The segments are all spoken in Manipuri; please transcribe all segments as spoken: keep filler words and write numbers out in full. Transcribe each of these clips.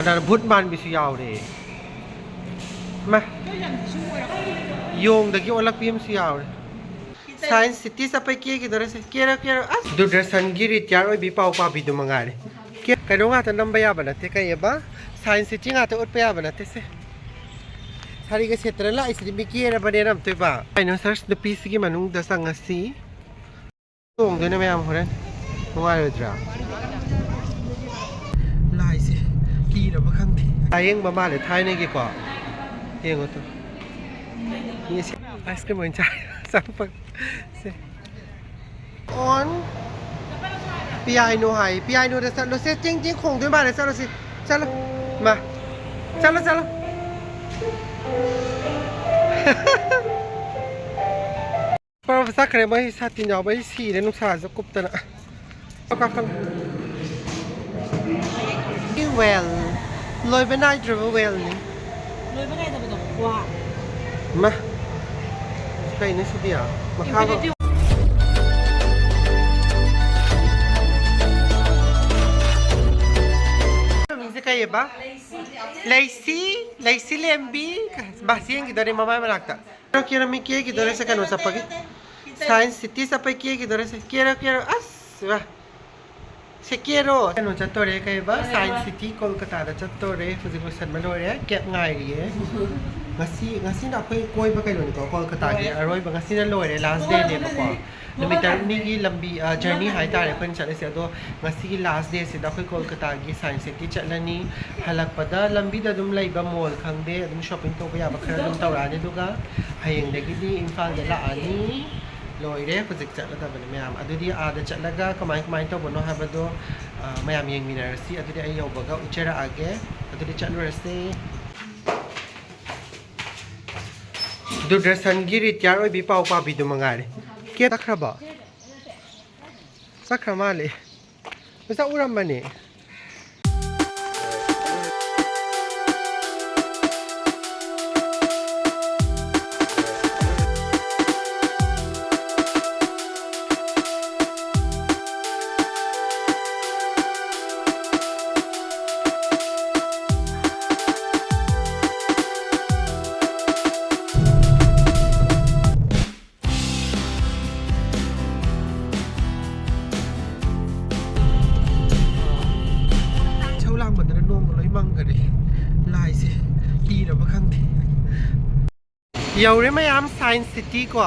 ꯀꯅꯥꯅꯣ ꯚꯨꯠ ꯃꯥꯟꯕꯤꯁꯨ ꯌꯥꯎꯔꯦ꯫ ꯃꯥ, ꯌꯣꯡꯗꯒꯤ ꯑꯣꯜꯂꯛꯄꯤ ꯑꯃꯁꯨ ꯌꯥꯎꯔꯦ꯫ ꯁꯥꯏꯟꯁ ꯁꯤꯇꯤ ꯆꯠꯄꯩ ꯀꯦꯈꯤꯗꯣꯔꯦꯁꯦ꯫ ꯀꯦꯔꯣ, ꯀꯦꯔꯣ꯫ ꯑꯁ, ꯗꯨꯔꯗꯔꯁꯟꯒꯤ ꯔꯤꯇꯥꯌꯔ ꯑꯣꯏꯕꯤ ꯄꯥꯎ ꯄꯥꯕꯤꯗꯨ ꯃꯉꯥꯏꯔꯦ꯫ ꯀꯦ-, ꯀꯩꯅꯣ ꯉꯥꯛꯇ ꯅꯝꯕ ꯌꯥꯕ ꯅꯠꯇꯦ꯫ ꯀꯩꯑꯕ? ꯁꯥꯏꯟꯁ ꯁꯤꯇꯤ ꯉꯥꯛꯇ ꯎꯠꯄ ꯌꯥꯕ ꯅꯠꯇꯦ ꯁꯦ꯫ ꯁꯥꯔꯤꯒ ꯁꯦꯠꯇꯅ ꯂꯥꯛꯏꯁꯤꯗꯤ ꯃꯤ ꯀꯦꯔꯕꯅꯦꯅ ꯑꯝꯇꯣꯏꯕ꯫ ꯗꯥꯏꯅꯣꯁꯔꯁ ꯅꯨꯄꯤꯁꯤꯒꯤ ꯃꯅꯨꯡꯗ ꯆꯪꯉꯁꯤ꯫ ꯇꯣꯡꯗꯣꯏꯅꯦ ꯃꯌꯥꯝ ꯍꯣꯔꯦꯟ꯫ ꯅꯨꯡꯉꯥꯏꯔꯣꯏꯗ꯭ꯔꯥ? ꯂꯥꯏꯁꯦ ꯀꯤꯔꯕ ꯈꯪꯗꯦ꯫ ꯂꯥꯏꯌꯦꯡꯕ ꯃꯥꯜꯂꯦ ꯊꯥꯏꯅꯒꯤꯀꯣ꯫ ꯌꯦꯡꯉꯣ ꯇꯨ꯫ ꯃꯤꯁꯦ ꯑꯥꯏꯁ ꯀ꯭ꯔꯤꯝ ꯑꯣꯏꯅ ꯆꯥꯏ꯫ ꯆꯥꯄꯛ-, ꯁꯦ꯫ ꯑꯣꯟ꯫ ꯄꯤꯌꯥꯏꯅꯣ ꯍꯥꯏ꯫ ꯄꯤꯌꯥꯏꯅꯣꯗ ꯆꯠꯂꯣꯁꯦ꯫ ꯇꯤꯡ ꯇꯤꯡ ꯈꯣꯡꯗꯣꯏ ꯃꯥꯜꯂꯦ꯫ ꯆꯠꯂꯣꯁꯦ꯫ ꯆꯠꯂꯣ꯫ ꯃꯥ꯫ ꯆꯠꯂꯣ, ꯆꯠꯂꯣ꯫ ꯄꯔꯞ ꯆꯠꯈ꯭ꯔꯦ꯫ ꯃꯣꯏ ꯁꯥꯇꯤꯟ ꯌꯥꯎꯕꯩ ꯁꯤꯔꯦ ꯅꯨꯡꯁꯥꯁꯨ ꯀꯨꯞꯇꯅ꯫ ꯀꯥꯈꯠꯂꯣ꯫ ꯋꯦꯜ꯫ ꯂꯣꯏꯕ ꯅꯥꯏꯗ꯭ꯔꯕ ꯋꯦꯜꯅꯤ꯫ ꯂꯣꯏꯕ ꯅꯥꯏꯗꯕꯗꯣ꯫ ꯋꯥ꯫ ꯃꯥ꯫ ꯀꯩꯅꯣ ꯁꯤꯗꯤ? ꯃꯈꯥꯗꯣ꯫ Infinity꯫ ꯃꯃꯤꯡꯁꯦ ꯀꯩꯑꯕ? ꯂꯩꯁꯤ꯫ ꯂꯩꯁꯤ ꯂꯦꯝꯕꯤ꯫ ꯕꯥ, ꯆꯦꯟꯈꯤꯗꯣꯔꯦ ꯃꯃꯥꯏ ꯃꯅꯥꯛꯇ꯫ ꯀꯦꯔꯣ, ꯀꯦꯔꯣ, ꯃꯤ ꯀꯦꯈꯤꯗꯣꯔꯦꯁꯦ ꯀꯩꯅꯣ ꯆꯠꯄꯒꯤ꯫ ꯁꯥꯏꯟꯁ ꯁꯤꯇꯤ ꯆꯠꯄꯩ ꯀꯦꯈꯤꯗꯣꯔꯦꯁꯦ꯫ ꯀꯦꯔꯣ, ꯀꯦꯔꯣ꯫ ꯑꯁ, ꯋꯥ꯫ ꯁꯦ ꯀꯦꯔꯣ꯫ ꯀꯩꯅꯣ ꯆꯠꯇꯣꯔꯦ, ꯀꯩꯕ? ꯀꯩꯕ? ꯁꯥꯏꯟꯁ ꯁꯤꯇꯤ ꯀꯣꯜꯀꯇꯥꯗ ꯆꯠꯇꯣꯔꯦ꯫ ꯍꯧꯖꯤꯛ ꯂꯣꯏꯁꯟꯕ ꯂꯣꯏꯔꯦ꯫ ꯀꯦꯞ ꯉꯥꯏꯔꯤꯌꯦ꯫ ꯉꯁꯤ, ꯉꯁꯤꯅ ꯑꯩꯈꯣꯏ ꯀꯣꯏꯕ ꯀꯩꯅꯣꯅꯤꯀꯣ, ꯀꯣꯜꯀꯇꯥꯒꯤ ꯂꯣꯏꯔꯦ꯫ ꯑꯔꯣꯏꯕ꯫ ꯉꯁꯤꯅ ꯂꯣꯏꯔꯦ, ꯂꯥꯁ ꯗꯦꯅꯦꯕꯀꯣ꯫ ꯅꯨꯃꯤꯠ ꯇꯔꯨꯛꯅꯤꯒꯤ ꯂꯝꯕꯤ, ꯑ, ꯖꯔꯅꯤ ꯍꯥꯏꯇꯥꯔꯦ ꯑꯩꯈꯣꯏꯅ ꯆꯠꯂꯤꯁꯦ꯫ ꯑꯗꯣ ꯉꯁꯤꯒꯤ ꯂꯥꯁ ꯗꯦꯁꯤꯗ ꯑꯩꯈꯣꯏ ꯀꯣꯜꯀꯇꯥꯒꯤ ꯁꯥꯏꯟꯁ ꯁꯤꯇꯤ ꯆꯠꯂꯅꯤ꯫ ꯍꯜꯂꯛꯄꯗ ꯂꯝꯕꯤꯗ ꯑꯗꯨꯝ ꯂꯩꯕ ꯃꯣꯜ ꯈꯪꯗꯦ, ꯑꯗꯨꯝ ꯁꯣꯞꯄꯤꯡ ꯇꯧꯕ ꯌꯥꯕ ꯈꯔ ꯑꯗꯨꯝ ꯇꯧꯔꯛꯑꯅꯤ꯫ ꯑꯗꯨꯒ ꯍꯌꯦꯡꯗꯒꯤꯗꯤ ꯏꯝꯐꯥꯜꯗ ꯂꯥꯛꯑꯅꯤ꯫ ꯂꯣꯏꯔꯦ, ꯍꯧꯖꯤꯛ ꯆꯠꯂꯗꯕꯅꯤ ꯃꯌꯥꯝ꯫ ꯑꯗꯨꯗꯤ ꯑꯥꯗ ꯆꯠꯂꯒ ꯀꯃꯥꯏ ꯀꯃꯥꯏꯅ ꯇꯧꯕꯅꯣ ꯍꯥꯏꯕꯗꯣ, ꯑ, ꯃꯌꯥꯝ ꯌꯦꯡꯃꯤꯟꯅꯔꯁꯤ꯫ ꯑꯗꯨꯗꯤ ꯑꯩ ꯌꯧꯕꯒ ꯎꯠꯆꯔꯛꯑꯒꯦ꯫ ꯑꯗꯨꯗꯤ ꯆꯠꯂꯨꯔꯁꯦ꯫ ꯗꯨꯔꯗꯔꯁꯟꯒꯤ ꯔꯤꯇꯥꯌꯔ ꯑꯣꯏꯕꯤ ꯄꯥꯎ ꯄꯥꯕꯤꯗꯨ ꯃꯉꯥꯏꯔꯦ꯫ ꯀꯦ ꯆꯠꯈ꯭ꯔꯕꯣ? ꯆꯠꯈ꯭ꯔ ꯃꯥꯜꯂꯦ꯫ ꯃꯁꯛ ꯎꯔꯝꯕꯅꯦ꯫ ꯌꯧꯔꯦ ꯃꯌꯥꯝ, ꯁꯥꯏꯟꯁ ꯁꯤꯇꯤ ꯀꯣ꯫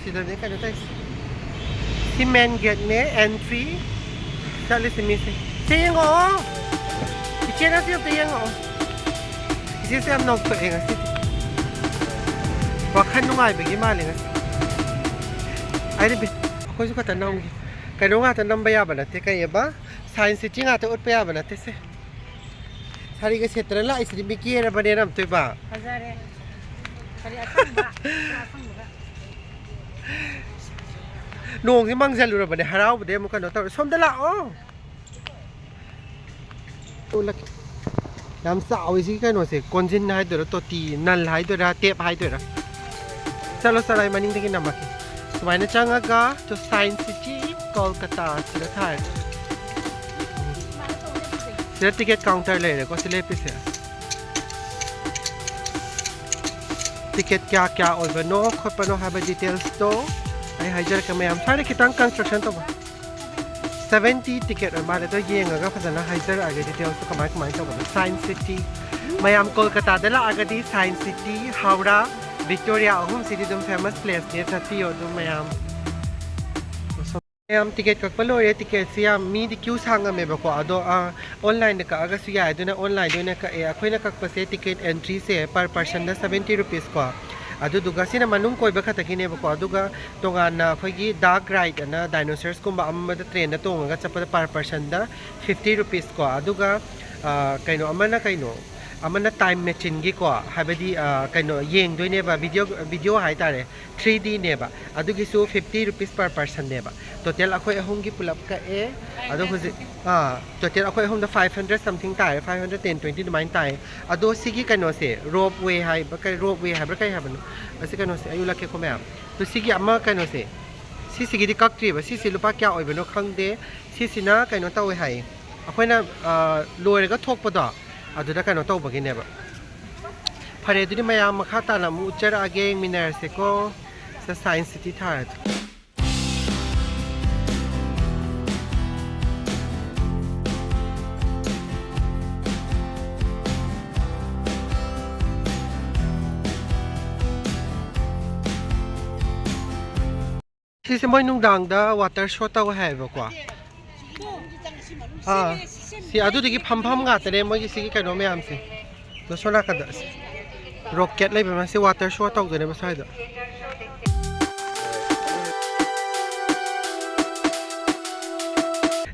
ꯁꯤꯗꯅꯦ ꯀꯩꯅꯣ ꯇꯧꯔꯤꯁꯦ꯫ ꯁꯤ ꯃꯦꯟ ꯒꯦꯠꯅꯦ, ꯑꯦꯟꯇ꯭ꯔꯤ ꯆꯠꯂꯤꯁꯦ ꯃꯤꯁꯦ꯫ ꯁꯤ ꯌꯦꯡꯉꯛꯑꯣ꯫ ꯏꯆꯦꯅ ꯁꯤ ꯑꯝꯇ ꯌꯦꯡꯉꯛꯑꯣ꯫ ꯏꯆꯦꯁꯦ ꯌꯥꯝ ꯅꯧꯊꯣꯛꯑꯦ ꯉꯁꯤꯗꯤ꯫ ꯋꯥꯈꯜ ꯅꯨꯡꯉꯥꯏꯕꯒꯤ ꯃꯥꯜꯂꯦ ꯉꯁꯤ꯫ ꯑꯩꯗꯤ ꯕꯤ-, ꯑꯩꯈꯣꯏꯁꯨ ꯈꯛꯇ ꯅꯝꯒꯦ꯫ ꯀꯩꯅꯣ ꯉꯥꯛꯇ ꯅꯝꯕ ꯌꯥꯕ ꯅꯠꯇꯦ, ꯀꯩꯑꯕ? ꯁꯥꯏꯟꯁ ꯁꯤꯇꯤ ꯉꯥꯛꯇ ꯎꯠꯄ ꯌꯥꯕ ꯅꯠꯇꯦ ꯁꯦ꯫ ꯁꯥꯔꯤꯒ ꯁꯦꯠꯇꯅ ꯂꯥꯛꯏꯁꯤꯗꯤ ꯃꯤ ꯀꯦꯔꯕꯅꯦꯅ ꯑꯝꯇꯣꯏꯕ꯫ ꯐꯖꯔꯦ꯫ ꯀꯔꯤ ꯑꯁꯪꯕ? ꯈꯔ ꯑꯁꯪꯕꯒ꯫ ꯅꯣꯡꯁꯤ ꯃꯪꯁꯤꯜꯂꯨꯔꯕꯅꯦ, ꯍꯔꯥꯎꯕꯗꯩ ꯑꯃꯨꯛ ꯀꯩꯅꯣ ꯇꯧꯔꯦ꯫ ꯁꯣꯝꯗ ꯂꯥꯛꯑꯣ꯫ ꯎꯠꯂꯛꯀꯦ꯫ ꯌꯥꯝ ꯆꯥꯎꯋꯤ ꯁꯤꯒꯤ ꯀꯩꯅꯣꯁꯦ, ꯀꯣꯟꯖꯤꯟ ꯍꯥꯏꯗꯣꯏꯔꯥ, ꯇꯣꯇꯤ, ꯅꯜ ꯍꯥꯏꯗꯣꯏꯔꯥ, ꯇꯦꯞ ꯍꯥꯏꯗꯣꯏꯔꯥ꯫ ꯆꯠꯂꯣ, ꯆꯠꯂꯣ, ꯑꯩ ꯃꯅꯤꯡꯗꯒꯤ ꯅꯝꯃꯛꯀꯦ꯫ ꯁꯨꯃꯥꯏꯅ ꯆꯪꯉꯒ, to Science City, Kolkata ꯁꯤꯗ ꯊꯥꯔꯦ꯫ ꯁꯤꯗ ꯇꯤꯀꯦꯠ ꯀꯥꯎꯟꯇꯔ ꯂꯩꯔꯦꯀꯣ, ꯁꯤ ꯂꯦꯞꯄꯤꯁꯦ꯫ ꯇꯤꯀꯦꯠ ꯀꯌꯥ ꯀꯌꯥ ꯑꯣꯏꯕꯅꯣ ꯈꯣꯠꯄꯅꯣ ꯍꯥꯏꯕ ꯗꯤꯇꯦꯜꯁꯇꯣ ꯑꯩ ꯍꯥꯏꯖꯔꯛꯀꯦ ꯃꯌꯥꯝ꯫ ꯁ꯭ꯋꯥꯏꯗ ꯈꯤꯇꯪ ꯀꯟꯁꯇ꯭ꯔꯛꯁꯟ ꯇꯧꯕ꯫ ꯁꯚꯦꯟꯇꯤ ꯇꯤꯀꯦꯠ ꯑꯣꯏ ꯃꯥꯜꯂꯦ, ꯑꯗꯣ ꯌꯦꯡꯉꯒ ꯐꯖꯅ ꯍꯥꯏꯖꯔꯛꯑꯒꯦ ꯗꯤꯇꯦꯜꯁꯇꯣ ꯀꯃꯥꯏ ꯀꯃꯥꯏꯅ ꯇꯧꯕꯅꯣ꯫ ꯁꯥꯏꯟꯁ ꯁꯤꯇꯤ, ꯃꯌꯥꯝ ꯀꯣꯜꯀꯇꯥꯗ ꯂꯥꯛꯑꯒꯗꯤ ꯁꯥꯏꯟꯁ ꯁꯤꯇꯤ, ꯍꯥꯎꯔꯥ, ꯚꯤꯛꯇꯣꯔꯤꯌꯥ ꯑꯍꯨꯝꯁꯤꯗꯤ ꯑꯗꯨꯝ ꯐꯦꯃꯁ ꯄ꯭ꯂꯦꯁꯅꯦ, ꯆꯠꯄꯤꯌꯣ ꯑꯗꯨꯝ ꯃꯌꯥꯝ꯫ ꯃꯌꯥꯝ ꯇꯤꯀꯦꯠ ꯀꯛꯄ ꯂꯣꯏꯔꯦ꯫ ꯇꯤꯀꯦꯠꯁꯦ ꯌꯥꯝ ꯃꯤꯗꯤ ꯀ꯭ꯌꯨ ꯁꯥꯡꯉꯝꯃꯦꯕꯀꯣ, ꯑꯗꯣ ꯑꯣꯟꯂꯥꯏꯟꯗ ꯀꯛꯑꯒꯁꯨ ꯌꯥꯏ꯫ ꯑꯗꯨꯅ ꯑꯣꯟꯂꯥꯏꯟꯗ ꯑꯣꯏꯅ ꯀꯛꯑꯦ꯫ ꯑꯩꯈꯣꯏꯅ ꯀꯛꯄꯁꯦ ꯇꯤꯀꯦꯠ ꯑꯦꯟꯇ꯭ꯔꯤꯁꯦ per personꯗ seventy rupees ꯀꯣ, ꯑꯗꯨꯗꯨꯒ ꯁꯤꯅ ꯃꯅꯨꯡ ꯀꯣꯏꯕ ꯈꯛꯇꯒꯤꯅꯦꯕꯀꯣ꯫ ꯑꯗꯨꯒ ꯇꯣꯉꯥꯟꯅ ꯑꯩꯈꯣꯏꯒꯤ dark ride ꯑꯅ dinosaurs ꯀꯨꯝꯕ ꯑꯃꯗ trainꯗ ꯇꯣꯡꯉꯒ ꯆꯠꯄꯗ per personꯗ fifty rupees ꯀꯣ꯫ ꯑꯗꯨꯒ ꯑ, ꯀꯩꯅꯣ ꯑꯃꯅ ꯀꯩꯅꯣ ꯑꯃꯅ time machineꯒꯤꯀꯣ, ꯍꯥꯏꯕꯗꯤ ꯑ, ꯀꯩꯅꯣ ꯌꯦꯡꯗꯣꯏꯅꯦꯕ, video video ꯍꯥꯏꯇꯥꯔꯦ, three Dꯅꯦꯕ꯫ ꯑꯗꯨꯒꯤꯁꯨ fifty rupees per personꯅꯦꯕ꯫ Total ꯑꯩꯈꯣꯏ ꯑꯍꯨꯝꯒꯤ ꯄꯨꯂꯞ ꯀꯛꯑꯦ꯫ ꯑꯗꯣ ꯍꯧꯖꯤꯛ ꯑꯥ, total ꯑꯩꯈꯣꯏ ꯑꯍꯨꯝꯗ five hundred something ꯇꯥꯔꯦ, five hundred ten twenty ꯑꯗꯨꯃꯥꯏꯅ ꯇꯥꯏ꯫ ꯑꯗꯣ ꯁꯤꯒꯤ ꯀꯩꯅꯣꯁꯦ, rope way ꯍꯥꯏꯕ, ꯀꯩ rope way ꯍꯥꯏꯕ꯭ꯔꯥ ꯀꯩ ꯍꯥꯏꯕꯅꯣ? ꯑꯁꯤ ꯀꯩꯅꯣꯁꯦ ꯑꯩ ꯎꯠꯂꯛꯀꯦꯀꯣ ꯃꯌꯥꯝ꯫ ꯑꯗꯣ ꯁꯤꯒꯤ ꯑꯃ ꯀꯩꯅꯣꯁꯦ, ꯁꯤꯁꯤꯒꯤꯗꯤ ꯀꯛꯇ꯭ꯔꯤꯕ꯫ ꯁꯤꯁꯤ ꯂꯨꯄꯥ ꯀꯌꯥ ꯑꯣꯏꯕꯅꯣ ꯈꯪꯗꯦ꯫ ꯁꯤꯁꯤꯅ ꯀꯩꯅꯣ ꯇꯧꯋꯦ ꯍꯥꯏꯌꯦ, ꯑꯩꯈꯣꯏꯅ ꯑ, ꯂꯣꯏꯔꯒ ꯊꯣꯛꯄꯗꯣ, ꯑꯗꯨꯗ ꯀꯩꯅꯣ ꯇꯧꯕꯒꯤꯅꯦꯕ꯫ ꯐꯔꯦ, ꯑꯗꯨꯗꯤ ꯃꯌꯥꯝ ꯃꯈꯥ ꯇꯥꯅ ꯑꯃꯨꯛ ꯎꯠꯆꯔꯛꯑꯒꯦ, ꯌꯦꯡꯃꯤꯟꯅꯔꯁꯦꯀꯣ꯫ ꯁꯤꯗ ꯁꯥꯏꯟꯁ ꯁꯤꯇꯤ ꯊꯥꯔꯗꯤ꯫ ꯁꯤꯁꯦ ꯃꯣꯏ ꯅꯨꯡꯗꯥꯡꯗ ꯋꯥꯇꯔ ꯁꯣ ꯇꯧꯋꯦ ꯍꯥꯏꯌꯦꯕꯀꯣ꯫ ꯑꯥ, ꯁꯤ ꯑꯗꯨꯗꯨꯒꯤ ꯐꯝꯐꯝ ꯉꯥꯛꯇꯅꯦ ꯃꯣꯏꯒꯤ ꯁꯤꯒꯤ ꯀꯩꯅꯣ ꯃꯌꯥꯝꯁꯦ꯫ ꯑꯗꯣ ꯁꯣꯝ ꯅꯥꯀꯟꯗ ꯑꯁ, ꯔꯣꯀꯦꯠ ꯂꯩꯕ ꯃꯥꯁꯦ ꯋꯥꯇꯔ ꯁꯣ ꯇꯧꯗꯣꯏꯅꯦꯕ ꯁ꯭ꯋꯥꯏꯗ꯫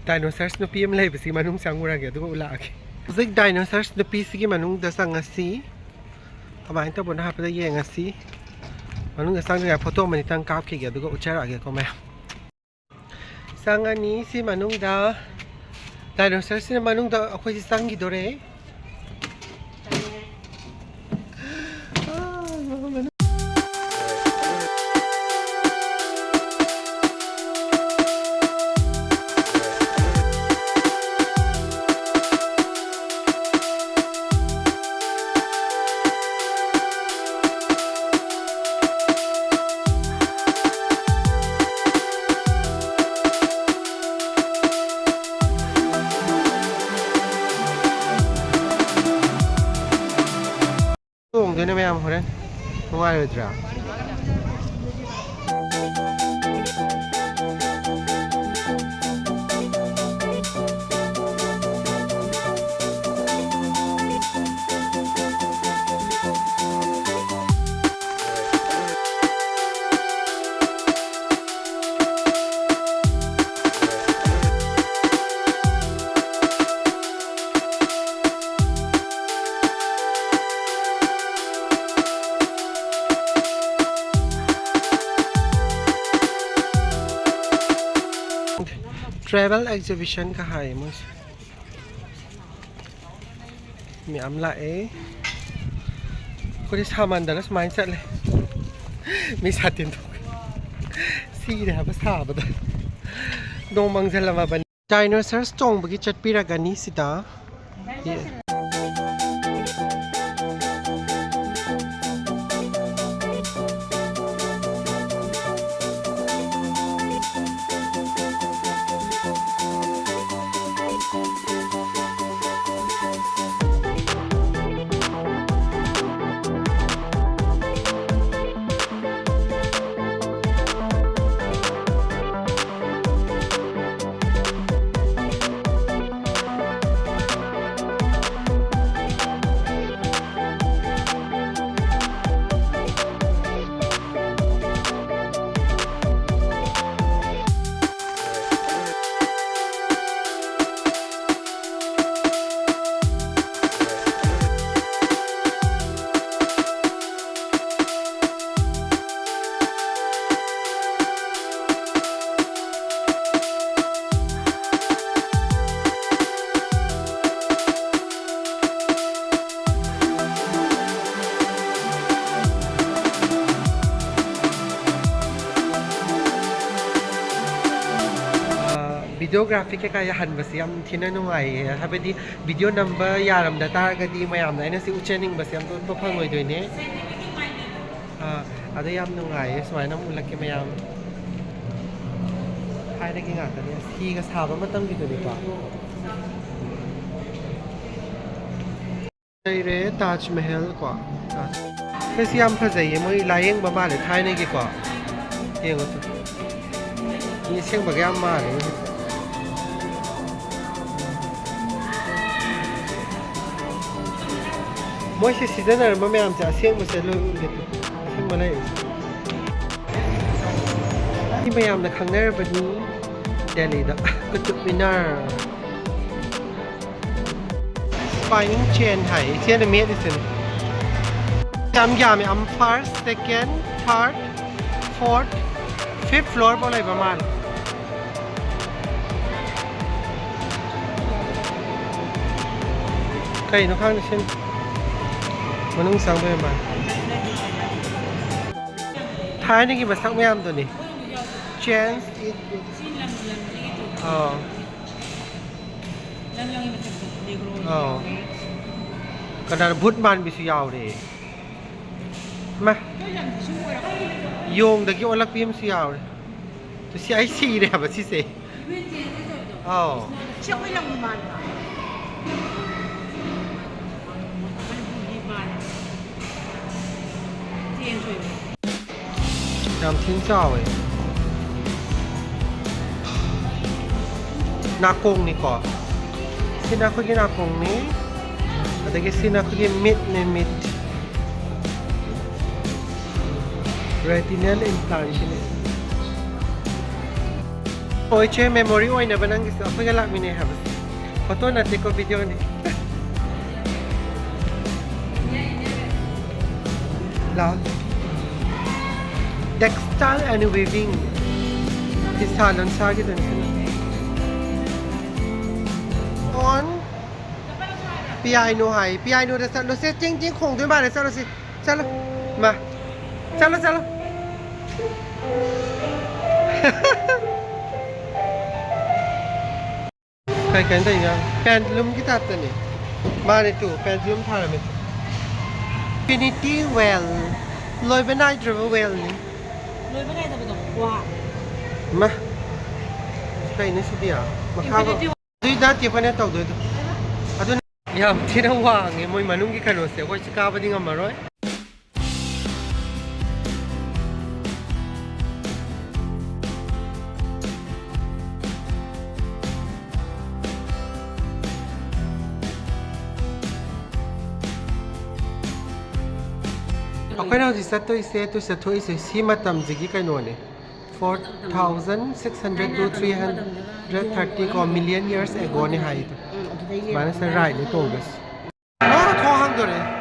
ꯗꯥꯏꯅꯣꯁꯔꯁ ꯅꯨꯄꯤ ꯑꯃ ꯂꯩꯕꯁꯤ ꯃꯅꯨꯡ ꯆꯪꯉꯨꯔꯒꯦ, ꯑꯗꯨꯒ ꯎꯠꯂꯛꯑꯒꯦ꯫ ꯍꯧꯖꯤꯛ ꯗꯥꯏꯅꯣꯁꯔꯁ ꯅꯨꯄꯤꯁꯤꯒꯤ ꯃꯅꯨꯡꯗ ꯆꯪꯉꯁꯤ꯫ ꯀꯃꯥꯏꯅ ꯇꯧꯕꯅꯣ ꯍꯥꯏꯕꯗꯣ ꯌꯦꯡꯉꯁꯤ꯫ ꯃꯅꯨꯡꯗ ꯆꯪꯗ꯭ꯔꯤꯉꯩ ꯐꯣꯇꯣ ꯑꯃꯅꯤꯇꯪ ꯀꯥꯞꯈꯤꯒꯦ, ꯑꯗꯨꯒ ꯎꯠꯆꯔꯛꯑꯒꯦꯀꯣ ꯃꯌꯥꯝ꯫ ꯆꯪꯉꯅꯤ ꯁꯤ ꯃꯅꯨꯡꯗ꯫ ꯗꯥꯏꯅꯣꯁꯔꯁꯤꯅ ꯃꯅꯨꯡꯗ ꯑꯩꯈꯣꯏꯁꯤ ꯆꯪꯈꯤꯗꯣꯔꯦ꯫ ꯇꯣꯡꯗꯣꯏꯅꯦ ꯃꯌꯥꯝ ꯍꯣꯔꯦꯟ꯫ ꯅꯨꯡꯉꯥꯏꯔꯣꯏꯗ꯭ꯔꯥ? Travel exhibition ꯀ ꯍꯥꯏꯌꯦ ꯃꯣꯏꯁꯦ꯫ ꯃꯌꯥꯝ ꯂꯥꯛꯑꯦ꯫ ꯑꯩꯈꯣꯏꯗꯤ ꯁꯥꯃꯟꯗꯅ ꯁꯨꯃꯥꯏꯅ ꯆꯠꯂꯦ꯫ ꯃꯤ ꯁꯥꯇꯤꯟ ꯊꯣꯛ-, ꯁꯤꯔꯦ ꯍꯥꯏꯕ ꯁꯥꯕꯗ꯫ ꯅꯣꯡ ꯃꯪꯁꯤꯜꯂꯝꯃꯕꯅꯤ꯫ ꯗꯥꯏꯅꯣꯁꯔꯁ ꯇꯣꯡꯕꯒꯤ ꯆꯠꯄꯤꯔꯒꯅꯤ ꯁꯤꯗ꯫ ꯚꯤꯗꯤꯑꯣꯒ꯭ꯔꯥꯐꯤ ꯀꯩꯀꯥ ꯌꯥꯍꯟꯕꯁꯦ ꯌꯥꯝ ꯊꯤꯅ ꯅꯨꯡꯉꯥꯏꯌꯦ, ꯍꯥꯏꯕꯗꯤ ꯚꯤꯗꯤꯑꯣ ꯅꯝꯕ ꯌꯥꯔꯝꯗ ꯇꯥꯔꯒꯗꯤ ꯃꯌꯥꯝꯅ ꯑꯩꯅ ꯁꯤ ꯎꯠꯆꯅꯤꯡꯕꯁꯦ ꯑꯝꯇ ꯎꯠꯄ ꯐꯪꯉꯣꯏꯗꯣꯏꯅꯦ꯫ ꯑꯥ, ꯑꯗꯣ ꯌꯥꯝ ꯅꯨꯡꯉꯥꯏꯌꯦ, ꯁꯨꯃꯥꯏꯅ ꯑꯃꯨꯛ ꯎꯠꯂꯛꯀꯦ ꯃꯌꯥꯝ꯫ ꯊꯥꯏꯅꯒꯤ ꯉꯥꯛꯇꯅꯦ, ꯍꯤꯒ ꯁꯥꯕ ꯃꯇꯝꯒꯤꯗꯨꯅꯤꯀꯣ꯫ ꯂꯩꯔꯦ ꯇꯥꯖ ꯃꯍꯜ ꯀꯣ꯫ ꯇꯥꯖ꯫ ꯁꯤ ꯌꯥꯝ ꯐꯖꯩꯌꯦ, ꯃꯣꯏ ꯂꯥꯏꯌꯦꯡꯕ ꯃꯥꯜꯂꯦ ꯊꯥꯏꯅꯒꯤꯀꯣ꯫ ꯌꯦꯡꯉꯣ ꯇꯨ꯫ ꯃꯤ ꯑꯁꯦꯡꯕꯒ ꯌꯥꯝ ꯃꯥꯜꯂꯦ꯫ ꯃꯣꯏꯁꯦ ꯁꯤꯖꯤꯟꯅꯔꯝꯕ ꯃꯌꯥꯝꯁꯦ ꯑꯁꯦꯡꯕꯁꯦ ꯂꯣꯏ ꯎꯠꯂꯦ ꯇꯨ꯫ ꯑꯁꯦꯡꯕ ꯂꯩꯔꯤꯁꯦ꯫ ꯁꯤ ꯃꯌꯥꯝꯅ ꯈꯪꯅꯔꯕꯅꯤ ꯗꯦꯜꯂꯤꯗ꯫ ꯀꯨꯇꯨꯕ ꯃꯤꯅꯥꯔ꯫ Spinning chain ꯍꯥꯏ, ꯏꯆꯦꯅ ꯃꯦꯠꯂꯤꯁꯤꯅꯦ꯫ ꯌꯥꯝ ꯌꯥꯝꯃꯦ, ꯑꯝ, first, second, third, fourth, fifth floor ꯐꯥꯎ ꯂꯩꯕ ꯃꯥꯜꯂꯦ꯫ ꯀꯩꯅꯣ ꯈꯪꯗꯦ ꯁꯤꯅ꯫ ꯃꯅꯨꯡ ꯆꯪꯕ ꯌꯥꯝ ꯃꯥꯜꯂꯦ꯫ ꯊꯥꯏꯅꯒꯤ ꯃꯁꯛ ꯃꯌꯥꯝꯗꯨꯅꯤ꯫ Change it. ꯑꯥ꯫ ꯑꯧ꯫ ꯀꯅꯥꯅꯣ ꯚꯨꯠ ꯃꯥꯟꯕꯤꯁꯨ ꯌꯥꯎꯔꯦ꯫ ꯃꯥ꯫ ꯌꯣꯡꯗꯒꯤ ꯑꯣꯜꯂꯛꯄꯤ ꯑꯃꯁꯨ ꯌꯥꯎꯔꯦ꯫ ꯇꯨ ꯁꯤ ꯑꯩ ꯁꯤꯔꯦ ꯍꯥꯏꯕ ꯁꯤꯁꯦ꯫ ꯑꯧ꯫ ꯁꯤ ꯑꯩꯈꯣꯏ ꯂꯝꯒꯤ ꯃꯥꯟꯕ꯫ ꯃꯅꯤꯄꯨꯔꯒꯤ ꯃꯥꯟꯕ꯫ Change ꯑꯣꯏꯕ꯫ ꯌꯥꯝ ꯊꯤꯅ ꯆꯥꯎꯋꯦ꯫ ꯅꯥꯀꯣꯡꯅꯤꯀꯣ꯫ ꯁꯤꯅ ꯑꯩꯈꯣꯏꯒꯤ ꯅꯥꯀꯣꯡꯅꯤ꯫ ꯑꯗꯒꯤ ꯁꯤꯅ ꯑꯩꯈꯣꯏꯒꯤ ꯃꯤꯠꯅꯦ, ꯃꯤꯠ꯫ Retinal implant ꯁꯤꯅꯦ꯫ ꯍꯣꯏ, ꯏꯆꯦ, memory ꯑꯣꯏꯅꯕ ꯅꯪꯒꯤꯁꯨ ꯑꯩꯈꯣꯏꯒ ꯂꯥꯛꯃꯤꯟꯅꯩ ꯍꯥꯏꯕꯁꯦ꯫ Photo ꯅꯠꯇꯦꯀꯣ, video ꯅꯤ꯫ ꯂꯥꯛꯑꯣ꯫ Textile and weaving꯫ ꯐꯤꯁꯥ ꯂꯣꯟꯁꯥꯒꯤꯗꯨꯅꯤ ꯁꯤꯅ꯫ On piano high. Piano ꯗ ꯆꯠꯂꯨꯁꯦ꯫ ꯆꯤꯡ ꯆꯤꯡ ꯈꯣꯡꯗꯣꯏ ꯃꯥꯜꯂꯦ꯫ ꯆꯠꯂꯨꯁꯤ꯫ ꯆꯠꯂꯣ꯫ ꯃꯥ꯫ ꯆꯠꯂꯣ, ꯆꯠꯂꯣ꯫ ꯀꯩ ꯀꯩꯅꯣ ꯇꯧꯔꯤꯅꯣ? ꯄꯦꯟꯗꯨꯂꯝꯒꯤ ꯇꯥꯏꯞꯇꯅꯦ꯫ ꯃꯥꯅꯦ ꯇꯨ, ꯄꯦꯟꯗꯨꯂꯝ ꯊꯥꯔꯝꯃꯦ꯫ Infinity well. ꯂꯣꯏꯕ ꯅꯥꯏꯗ꯭ꯔꯕ ꯋꯦꯜꯅꯤ꯫ ꯂꯣꯏꯕ ꯅꯥꯏꯗꯕꯗꯣ꯫ ꯋꯥ꯫ ꯃꯥ꯫ ꯀꯩꯅꯣ ꯁꯤꯗꯤ? ꯃꯈꯥ ꯏꯟꯐꯤꯅꯤꯇꯤ ꯑꯗꯨꯏ ꯅꯠꯇꯦ ꯑꯩꯈꯣꯏꯅ ꯇꯧꯗꯣꯏꯗꯣ꯫ ꯑꯗꯨꯅ ꯌꯥꯝ ꯊꯤꯅ ꯋꯥꯡꯉꯦ ꯃꯣꯏ ꯃꯅꯨꯡꯒꯤ ꯀꯩꯅꯣꯁꯦ꯫ ꯑꯩꯈꯣꯏ ꯁꯤ ꯀꯥꯕꯗꯤ ꯉꯝꯃꯔꯣꯏ꯫ ꯑꯩꯈꯣꯏꯅ ꯍꯧꯖꯤꯛ ꯆꯠꯇꯣꯏꯁꯦ, ꯇꯨ ꯆꯠꯊꯣꯛꯏꯁꯦ ꯁꯤ ꯃꯇꯝꯁꯤꯒꯤ ꯀꯩꯅꯣꯅꯦ꯫ Four thousand six hundred to three hundred thirty ꯀꯣ, million years agoꯅꯦ ꯍꯥꯏꯗꯣ꯫ ꯎꯝ, ꯑꯗꯨꯗꯩ ꯁꯨꯃꯥꯏꯅ ꯁꯤꯗ ꯔꯥꯏꯗ ꯇꯣꯡꯗꯣꯏꯁꯦ꯫ ꯑꯣ, ꯊꯣꯡ ꯍꯥꯡꯗꯣꯔꯦ꯫